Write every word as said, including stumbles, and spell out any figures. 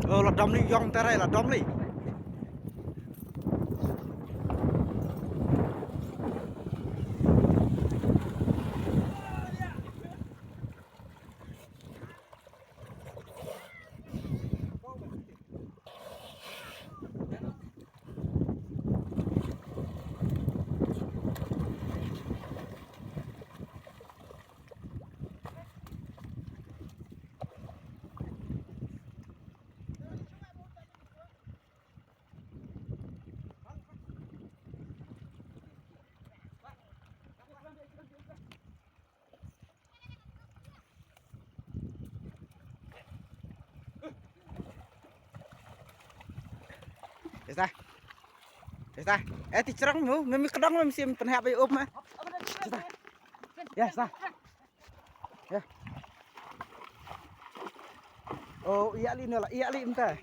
Ơ, la dom li yong tare, la dom li. Esta. Esta. Eh, ti chrang mu, mem kdong mem sim pynhap ai up ma. Esta. Ya, esta. Ya. Oh, iya li nela, iya li mynta.